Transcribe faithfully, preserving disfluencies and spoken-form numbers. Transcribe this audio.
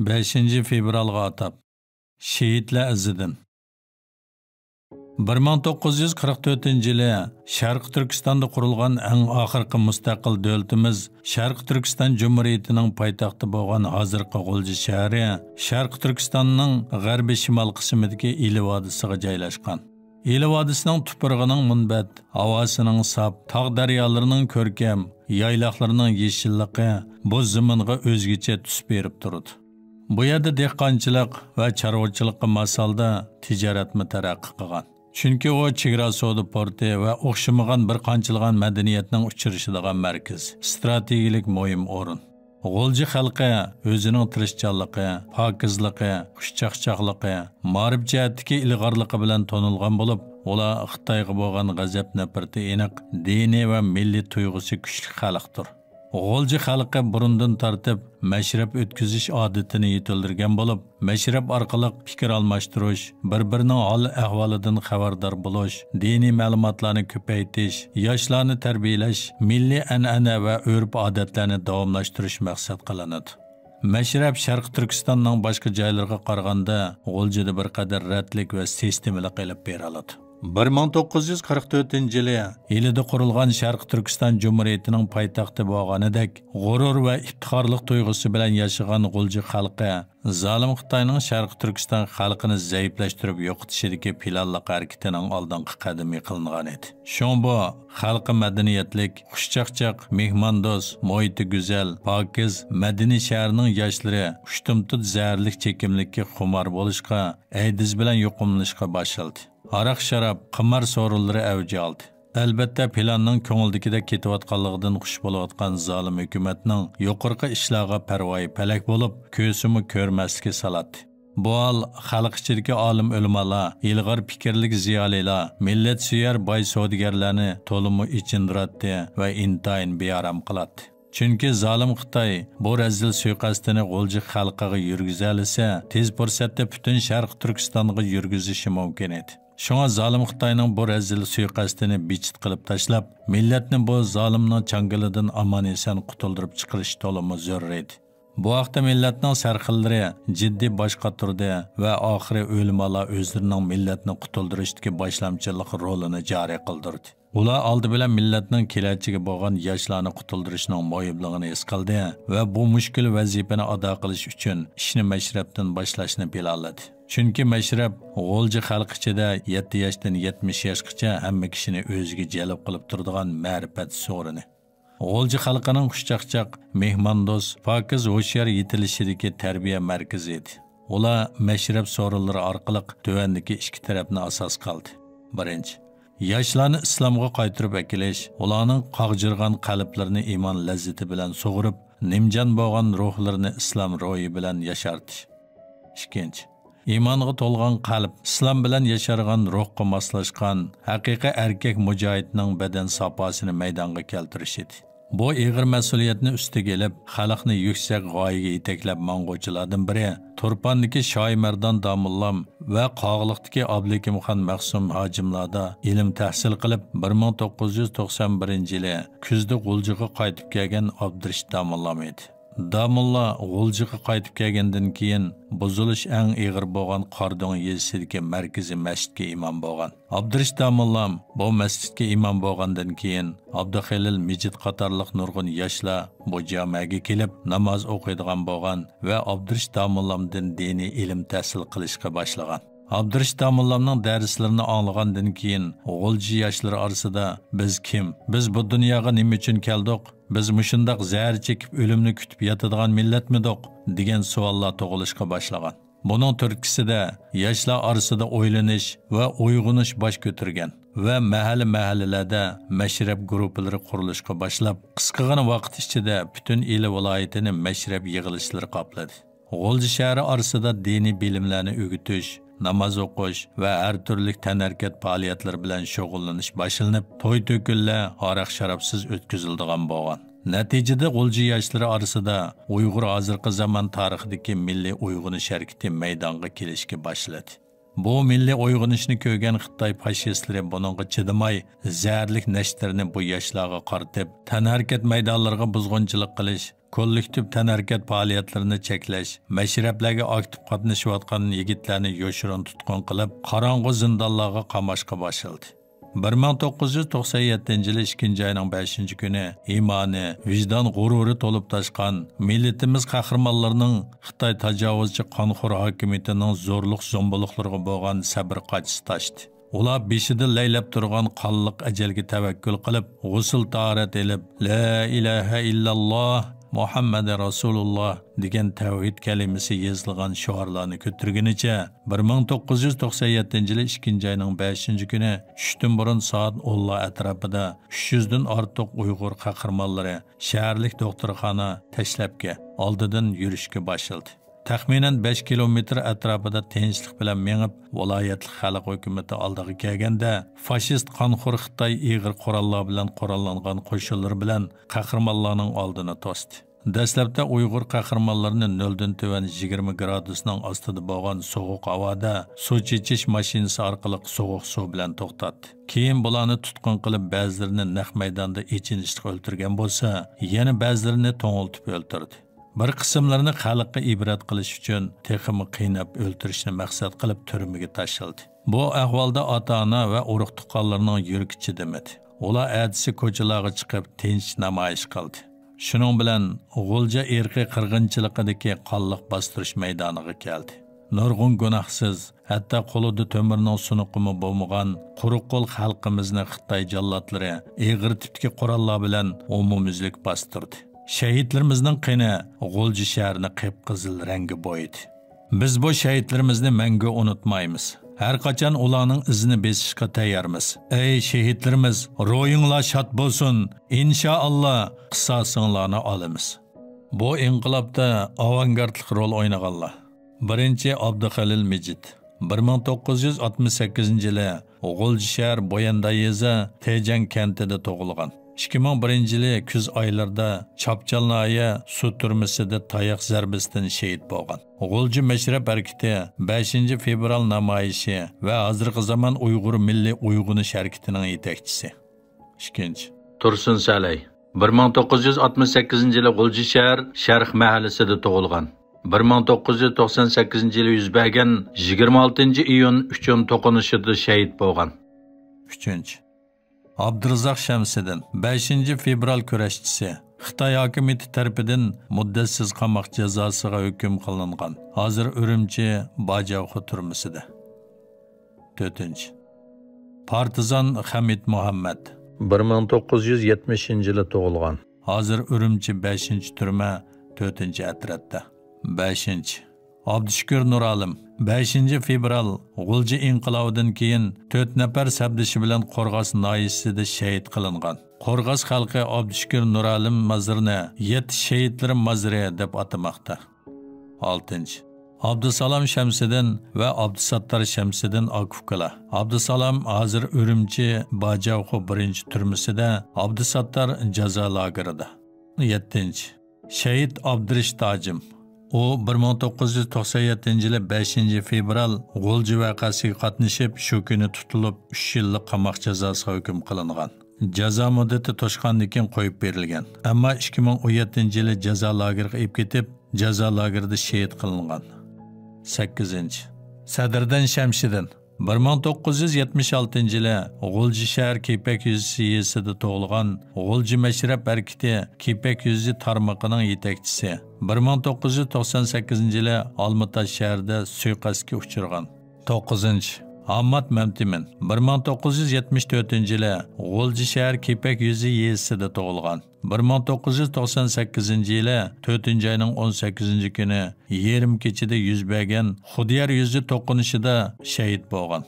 بەشىنچى فېۋرالغا ئاتاپ، شېھىتلەر ئىزىدىن. بىر مىڭ توققۇز يۈز قىرىق تۆتىنچى يىلى شەرقىي تۈركىستاندا قۇرۇلغان ئەڭ ئاخىرقى مۇستەقىل دۆلىتىمىز شەرقىي تۈركىستان جۇمھۇرىيىتىنىڭ پايتەختى بولغان ھازىرقى غۇلجا شەھىرى شەرقىي تۈركىستاننىڭ غەربىي شىمال قىسمىدىكى ئىلى ۋادىسىغا جايلاشقان. ئىلى ۋادىسىنىڭ تۇپرىقىنىڭ مۇنبەت، ھاۋاسىنىڭ ساپ، تاغ دەريالىرىنىڭ كۆركەم، يايلاقلىرىنىڭ يېشىللىقى بۇ زېمىنغا ئۆزگىچە تۈس بېرىپ تۇرىدۇ. بۇ يەردە دېھقانچىلىق ۋە چارۋىچىلىققا ماس ھالدا تىجارەتمۇ تەرەققىي قىلغان. چۈنكى ئۇ چېگرا سودا پورتى ۋە ئوخشىمىغان بىر قانچىلىغان مەدەنىيەتنىڭ ئۇچرىشىدىغان مەركىز، ئىستراتېگىيەلىك مۇھىم ئورۇن. غۇلجا خەلقى ئۆزىنىڭ تىرىشچانلىقى، پاكىزلىقى، خۇشچاقچاقلىقى، مائارىپ جەھەتتىكى ئىلغارلىقى بىلەن تونۇلغان بولۇپ، ئۇلار خىتايغا بولغان غەزەپ-نەپرىتى ئېنىق، دىنىي ۋە مىللىي تۇيغۇسى كۈچلۈك خەلقتۇر. غۇلجا خەلقى بۇرۇندىن تارتىپ مەشرەپ ئۆتكۈزۈش ئادىتىنى يېتىلدۈرگەن بولۇپ، مەشرەپ ئارقىلىق پىكىر ئالماشتۇرۇش، بىر-بىرىنىڭ ھال-ئەھۋالىدىن خەۋەردار بولۇش، دىنىي مەلۇماتلارنى كۆپەيتىش، ياشلارنى تەربىيەلەش، مىللىي ئەنئەنە ۋە ئۆرپ-ئادەتلەرنى داۋاملاشتۇرۇش مەقسەت قىلىنىدۇ. مەشرەپ شەرقىي تۈركىستاننىڭ باشقا جايلىرىغا قارىغاندا غۇلجىدا بىر قەدەر رەتلىك ۋە سىستېمىلىق ئېلىپ بېرىلىدۇ. بىر مىڭ توققۇز يۈز قىرىق تۆتىنچى يىلى ئىلىدا قۇرۇلغان شەرقىي تۈركىستان جۇمھۇرىيىتىنىڭ پايتەختى بولغىنىدەك، غۇرۇر ۋە ئىپتىخارلىق تۇيغۇسى بىلەن ياشىغان غۇلجا خەلقى زالىم خىتاينىڭ شەرقىي تۈركىستان خەلقىنى زەئىپلەشتۈرۈپ يوقىتىشىدىكى پىلانلىق ھەرىكىتىنىڭ ئالدىنقى قەدىمى قىلىنغانىدى. شۇڭا بۇ خەلقى مەدەنىيەتلىك، خۇشچاقچاق، مېھماندوست، مۇھىتى گۈزەل، پاكىز، مەدەنىي شەھەرنىڭ ياشلىرى ئۇشتۇمتۇت زەھەرلىك چېكىملىككە خۇمار بولۇشقا، ئەيدىز بىلەن يۇقۇملىنىشقا باشلىدى. ھاراق-شاراب، قىمار سورۇنلىرى ئەۋج ئالدى. ئەلبەتتە، پىلاننىڭ كۆڭۈلدىكىدەك كېتىۋاتقانلىقىدىن خۇش بولۇۋاتقان زالىم ھۆكۈمەتنىڭ يۇقىرىقى ئىشلارغا پەرۋايى پەلەك بولۇپ، كۆرسىمۇ كۆرمەسلىككە سالاتتى. بۇ ھال خەلق ئىچىدىكى ئالىم ئۆلىمالار، ئىلغار پىكىرلىك زىيالىيلار، مىللەتسۆيەر باي سودىگەرلەرنى تولىمۇ ئېچىندۇراتتى ۋە ئىنتايىن بىئارام قىلاتتى. چۈنكى زالىم خىتاي بۇ رەزىل سۇيىقەستىنى غۇلجا خەلقىگە يۈرگۈزەلىسە، تېز پۇرسەتتە پۈتۈن شەرقىي تۈركىستانغا يۈرگۈزۈشى مۇمكىن ئىدى. شۇڭا زالىم خىتاينىڭ بۇ رەزىل سۇيىقەستىنى بىچىت قىلىپ تاشلاپ، مىللەتنى بۇ زالىمنىڭ چاڭگىلىدىن ئامان-ئېسەن قۇتۇلدۇرۇپ چىقىرىش تولىمۇ زۆرۈر ئىدى. بۇ ھەقتە مىللەتنىڭ سەرخىللىرى جىددىي باش قاتۇردى ۋە ئاخىرى ئۆلىمالار ئۆزلىرىنىڭ مىللەتنى قۇتۇلدۇرۇشتىكى باشلامچىلىق رولىنى جارى قىلدۇردى. ئۇلار ئالدى بىلەن مىللەتنىڭ كېلەچىكى بولغان ياشلارنى قۇتۇلدۇرۇشنىڭ مۇھىملىقىنى ھېس قىلدى ۋە بۇ مۈشكۈل ۋەزىپىنى ئادا قىلىش ئۈچۈن ئىشنى مەشرەپتىن باشلاشنى پىلانلىدى. چۈنكى مەشرەپ غۇلجا خەلقى ئىچىدە يەتتە ياشتىن يەتمىش ياشقىچە ھەممە كىشىنى ئۆزىگە جەلپ قىلىپ تۇرىدىغان مەرىپەت سورۇنى. غۇلجا خەلقىنىڭ خۇشچاقچاق، مېھماندوست، پاكىز، ھوشيار يېتىلىشىدىكى تەربىيە مەركىزى ئىدى. ئۇلار مەشرەپ سورۇنلىرى ئارقىلىق تۆۋەندىكى ئىككى تەرەپنى ئاساس قىلدى. بىرىنچى، ياشلارنى ئىسلامغا قايتۇرۇپ ئەكېلىش، ئۇلارنىڭ قاغجىرىغان قەلبلىرىنى ئىمان لەززىتى بىلەن سۇغۇرۇپ، نىمجان بولغان روھلىرىنى ئىسلام روھى بىلەن ياشارتىش. ئىككىنچى، ئىمانغا تولغان قەلب، ئىسلام بىلەن ياشارغان روھقا ماسلاشقان ھەقىقىي ئەركەك مۇجاھىدنىڭ بەدەن ساپاسىنى مەيدانغا كەلتۈرۈش ئىدى. بۇ ئېغىر مەسئۇلىيەتنى ئۈستىگە ئېلىپ، خەلقنى يۈكسەك غايىگە يېتەكلەپ ماڭغۇچىلاردىن بىرى، تۇرپاندىكى شايىمەردان داموللام ۋە قاغىلىقتىكى ئابلىكىمخان مەخسۇم ھاجىملاردا ئىلىم تەھسىل قىلىپ، بىر مىڭ توققۇز يۈز توقسان بىرىنچى يىلى كۈزدە غۇلجىغا قايتىپ كەلگەن ئابدۇرېشىت داموللام ئىدى. داموللا غۇلجىغا قايتىپ كەلگەندىن كېيىن، بۇزۇلۇش ئەڭ ئېغىر بولغان قارادۆڭ يېزىسىدىكى مەركىزىي مەسچىتكە ئىمام بولغان. ئابدۇرېشىت داموللام بۇ مەسچىتكە ئىمام بولغاندىن كېيىن، ئابدۇخېلىل مىجىت قاتارلىق نۇرغۇن ياشلار بۇ جامەگە كېلىپ ناماز ئوقۇيدىغان بولغان ۋە ئابدۇرېشىت داموللامدىن دىنىي ئىلىم تەھسىل قىلىشقا باشلىغان. ئابدۇرېشىت داموللامنىڭ دەرسلىرىنى ئاڭلىغاندىن كېيىن، غۇلجا ياشلىرى ئارىسىدا، «بىز كىم؟ بىز بۇ دۇنياغا نېمە ئۈچۈن كەلدۇق؟ بىز مۇشۇنداق زەھەر چېكىپ ئۆلۈمنى كۈتۈپ ياتىدىغان مىللەتمىدۇق؟» دېگەن سوئاللار تۇغۇلۇشقا باشلىغان. بۇنىڭ تۈرتكىسىدە ياشلار ئارىسىدا ئويلىنىش ۋە ئويغىنىش باش كۆتۈرگەن ۋە مەھەللە-مەھەللىلەردە مەشرەپ گۇرۇپپىلىرى قۇرۇلۇشقا باشلاپ، قىسقىغىنا ۋاقىت ئىچىدە پۈتۈن ئىلى ۋىلايىتىنى مەشرەپ يىغىلىشلىرى قاپلىدى. غۇلجا شەھىرى ئارىسىدا دىنىي بىلىملەرنى ئۆگىتىش، ناماز ئوقۇش ۋە ھەر تۈرلۈك تەنھەرىكەت پائالىيەتلىرى بىلەن شۇغۇللىنىش باشلىنىپ، توي-تۆكۈنلەر ھاراق-شارابسىز ئۆتكۈزۈلىدىغان بولغان. نەتىجىدە غۇلجا ياشلىرى ئارىسىدا ئۇيغۇر ھازىرقى زامان تارىخىدىكى مىللىي ئويغىنىش ھەرىكىتى مەيدانغا كېلىشكە باشلىدى. بۇ مىللىي ئويغىنىشنى كۆرگەن خىتاي فاشىستلىرى بۇنىڭغا چىدىماي، زەھەرلىك نەشتىرىنى بۇ ياشلارغا قارىتىپ، تەنھەرىكەت مەيدانلىرىغا بۇزغۇنچىلىق قىلىش، كوللېكتىپ تەنھەرىكەت پائالىيەتلىرىنى چەكلەش، مەشرەپلەرگە ئاكتىپ قاتنىشىۋاتقان يىگىتلەرنى يوشۇرۇن تۇتقۇن قىلىپ، قاراڭغۇ زىندانلارغا قاماشقا باشلىدى. بىر مىڭ توققۇز يۈز توقسان يەتتىنچى يىلى ئىككىنچى ئاينىڭ بەشىنچى كۈنى ئىمانى، ۋىجدان غۇرۇرى تولۇپ تاشقان مىللىتىمىز قەھرىمانلىرىنىڭ خىتاي تاجاۋۇزچى قانخور ھاكىمىيىتىنىڭ زورلۇق-زومبىلىقلىرىغا بولغان سەبرى قاچىسى تاشتى. ئۇلار بېشىدا لەيلەپ تۇرغان قانلىق ئەجەلگە تەۋەككۈل قىلىپ، غۇسۇل تاھارەت ئېلىپ، لا ئىلاھە ئىللاللاھ، مۇھەممەدى رەسۇلۇللاھ دېگەن تەۋھىد كەلىمىسى يېزىلغان شوئارلارنى كۆتۈرگىنىچە، بىر مىڭ توققۇز يۈز توقسان يەتتىنچى يىلى ئىككىنچى ئاينىڭ بەشىنچى كۈنى چۈشتىن بۇرۇن سائەت ئونلار ئەتراپىدا ئۈچ يۈزدىن ئارتۇق ئۇيغۇر قەھرىمانلىرى شەھەرلىك دوختۇرخانا، دەسلەپكى، ئالدىدىن يۈرۈشكە باشلىدى. تەخمىنەن بەش كىلومېتىر ئەتراپىدا تىنچلىق بىلەن مېڭىپ، ۋىلايەتلىك خەلق ھۆكۈمىتى ئالدىغا كەلگەندە، فاشىست قانخور خىتاي ئېغىر قوراللار بىلەن قوراللانغان قوشۇنلىرى بىلەن قەھرىمانلارنىڭ ئالدىنى توستى. دەسلەپتە ئۇيغۇر قەھرىمانلىرىنى نۆلدىن تۆۋەن يىگىرمە گرادۇسنىڭ ئاستىدا بولغان سوغۇق ھاۋادا سۇ چېچىش ماشىنىسى ئارقىلىق سوغۇق سۇ بىلەن توختاتتى. كېيىن بۇلارنى تۇتقۇن قىلىپ، بەزىلىرىنى نەق مەيداندا ئېچىنىشلىق ئۆلتۈرگەن بولسا، يەنە بەزىلىرىنى توڭلىتىپ ئۆلتۈردى. بىر قىسىملىرىنى خەلققە ئىبرەت قىلىش ئۈچۈن تېخىمۇ قىيناپ ئۆلتۈرۈشنى مەقسەت قىلىپ تۈرمىگە تاشلىدى. بۇ ئەھۋالدا ئاتا-ئانا ۋە ئۇرۇق-تۇغقانلىرىنىڭ يۈرىكى چىدىمىدى. ئۇلار ئەتىسى كوچىلارغا چىقىپ تىنچ نامايىش قىلدى. شۇنىڭ بىلەن غۇلجا ئىرقىي قىرغىنچىلىقىدىكى قانلىق باستۇرۇش مەيدانىغا كەلدى. نۇرغۇن گۇناھسىز، ھەتتا قولىدا تۆمۈرنىڭ سۇنۇقىمۇ بولمىغان قۇرۇق قول خەلقىمىزنى خىتاي جاللاتلىرى ئېغىر تىپتىكى قوراللار بىلەن ئومۇميۈزلۈك باستۇردى. شەھىدلىرىمىزنىڭ قېنى غۇلجا شەھىرىنى قىپقىزىل رەڭگە بويىدى. بىز بۇ شەھىدلىرىمىزنى مەڭگۈ ئۇنتۇمايمىز. ھەر قاچان ئۇلارنىڭ ئىزىنى بېسىشقا تەييارمىز. ئەي شېھىتلىرىمىز، روھىڭلار شاد بولسۇن! ئىنشائاللا، قىساسىڭلارنى ئالىمىز. بۇ ئىنقىلابتا ئاۋانگارتلىق رول ئوينىغانلار. بىرىنچى، ئابدۇخېلىل مىجىت. بىر مىڭ توققۇز يۈز ئاتمىش سەككىزىنچى يىلى غۇلجا شەھەر، بويەنداي يېزا، تېجەڭ كەنتىدە تۇغۇلغان. ئىككى مىڭ بىرىنچى يىلى كۈز ئايلىرىدا چاپچال ناھىيە سۇ تۈرمىسىدە تاياق زەربىسىدىن شېھىت بولغان. غۇلجا مەشرەپ ھەرىكىتى بەشىنچى فېۋرال نامايىشى ۋە ھازىرقى زامان ئۇيغۇر مىللىي ئويغىنىش ھەرىكىتىنىڭ يېتەكچىسى. ئىككىنچى، تۇرسۇن سەلەي. بىر مىڭ توققۇز يۈز ئاتمىش سەككىزىنچى يىلى غۇلجا شەھەر شەرق مەھەللىسىدە تۇغۇلغان. بىر مىڭ توققۇز يۈز توقسان سەككىزىنچى يىلى يۈز بەرگەن يىگىرمە ئالتىنچى ئىيۇن ئۈچۈن توقۇنۇشىدا شېھىت بولغان. ئۈچىنچى، ئابدۇرازاق شەمسىدىن، بەشىنچى فېۋرال كۈرەشچىسى، خىتاي ھاكىمىيىتى تەرىپىدىن مۇددەتسىز قاماق جازاسىغا ھۆكۈم قىلىنغان، ھازىر ئۈرۈمچى باجاۋخو تۈرمىسىدە. تۆتىنچى، پارتىزان خەمىت مۇھەممەد. بىر مىڭ توققۇز يۈز يەتمىشىنچى يىلى تۇغۇلغان. ھازىر ئۈرۈمچى بەشىنچى تۈرمە، تۆتىنچى ئەترەتتە. بەشىنچى، ئابدۇشۈكۈر نۇرئالىم. بەشىنچى فېۋرال غۇلجا ئىنقىلابىدىن كېيىن تۆت نەپەر سەپدىشى بىلەن قورغاس ناھىيىسىدە شېھىت قىلىنغان. قورغاس خەلقى ئابدۇشۈكۈر نۇرئالىم مازىرىنى يەتتە شېھىتلىرى مازىرى دەپ ئاتىماقتا. ئالتىنچى، ئابدۇسالام شەمسىدىن ۋە ئابدۇساتتار شەمسىدىن ئاكا-ئۇكىلار. ئابدۇسالام ھازىر ئۈرۈمچى باجاۋخو بىرىنچى تۈرمىسىدە، ئابدۇساتتار جازا لاگېرىدا. يەتتىنچى، شېھىت ئابدۇرېشىت ھاجىم. ئۇ بىر مىڭ توققۇز يۈز توقسان يەتتىنچى يىلى بەشىنچى فېۋرال غۇلجا ۋەقەسىگە قاتنىشىپ، شۇ كۈنى تۇتۇلۇپ، ئۈچ يىللىق قاماق جازاسىغا ھۆكۈم قىلىنغان. جازا مۇددىتى توشقاندىن كېيىن قويۇپ بېرىلگەن. ئەمما ئىككى مىڭ ئون يەتتىنچى يىلى جازا لاگېرىغا ئېلىپ كېتىپ، جازا لاگېرىدا شېھىت قىلىنغان. سەككىزىنچى، سەدىردىن شەمشىدىن. بىر مىڭ توققۇز يۈز يەتمىش ئالتىنچى يىلى غۇلجا شەھەر كېپەك يۈزى يېزىسىدا تۇغۇلغان، غۇلجا مەشرەپ ھەرىكىتى كېپەك يۈزى تارمىقىنىڭ يېتەكچىسى. بىر مىڭ توققۇز يۈز توقسان سەككىزىنچى يىلى ئالمىتاش شەھىرىدە سۇيىقەستكە ئۇچرىغان. توققۇزىنچى، ھاممات مەمتىمىن. بىر مىڭ توققۇز يۈز يەتمىش تۆتىنچى يىلى غۇلجا شەھەر كېپەك يۈزى يېزىسىدا تۇغۇلغان. بىر مىڭ توققۇز يۈز توقسان سەككىزىنچى يىلى تۆتىنچى ئاينىڭ ئون سەككىزىنچى كۈنى يېرىم كېچىدە يۈز بەرگەن خۇديار يۈزى توقۇنۇشىدا شېھىت بولغان.